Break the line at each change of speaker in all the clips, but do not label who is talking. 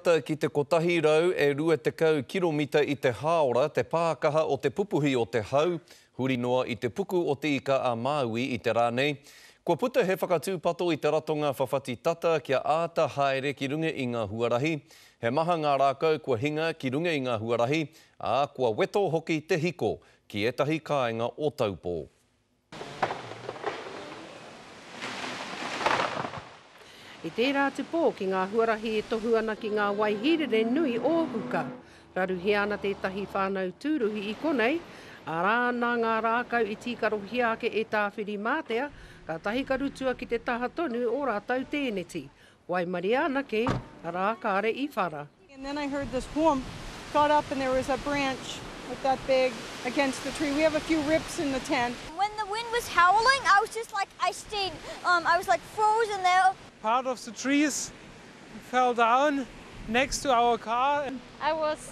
Tata ki te 120 kiromita i te hāora te pākaha o te pupuhi o te hau, huri noa i te puku o Te Ika a Māui i te rā nei. Kua puta he whakatūpato i te ratonga whawhati tata kia āta haere ki runga i ngā huarahi. He maha ngā rākau kua hinga ki runga i ngā huarahi, ā, kua weto hoki te hiko ki ētahi kāinga o Taupō.
I tērā atu pō ki ngā huarahi e tohu ana ki ngā wai hīrere nui o Huka. Raruhia ana tētahi whānau tūruhi i konei, arā, nā ngā rākau i tīkarohia ake e Tāwhirimātea, kātahi ka rutua ki te taha tonu o rātou tēneti. Waimaria anake, arā, kāre i whara.
And then I heard this whoomp, got up and there was a branch like that big against the tree. We have a few rips in the tent.
When the wind was howling, I was just like, I stayed, um, I was like frozen there.
Part of the trees fell down next to our car.
I was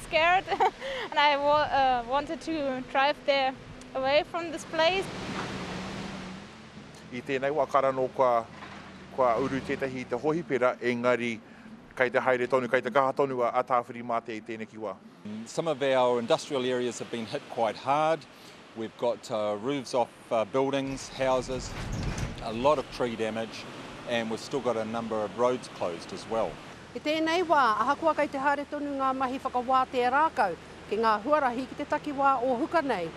scared and I wa uh, wanted to drive there away from this place.
I tēnei wā kara nō kua, kua uru tētahi i te hohipera, engari Kei te haere tonu, kei te kaha tonu a Tāwhirimātea i tēneki wā.
Some of our industrial areas have been hit quite hard. We've got roofs off buildings, houses, a lot of tree damage and we've still got a number of roads closed as well.
I tēnei wā, ahakoa kei te haere tonu ngā mahi whakawātea rākau ki ngā huarahi ki te takiwā o Huka nei,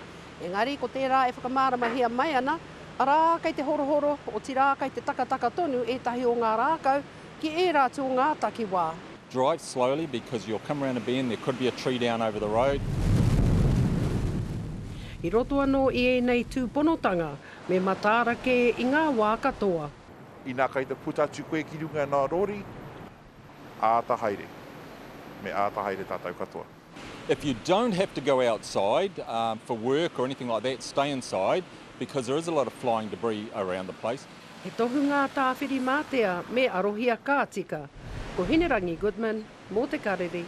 engari ko tērā e whakamāramahia mai ana, arā, kei te horohoro, otirā kei te takataka tonu ētahi o ngā rākau Ki ērā atu o ngā takiwā.
Drive slowly because you'll come round a bend, there could be a tree down over the road.
I roto anō i ēnei tūponotanga, me mataara kē i ngā wā katoa.
Inā kei te puta atu koe ki runga nā rori, āta haere. Me āta haere tātou katoa.
If you don't have to go outside for work or anything like that, stay inside because there is a lot of flying debris around the place.
He tohu ngā Tāwhirimātea me arohia ka tika. Ko Hinerangi Goodman, mō Te Karere.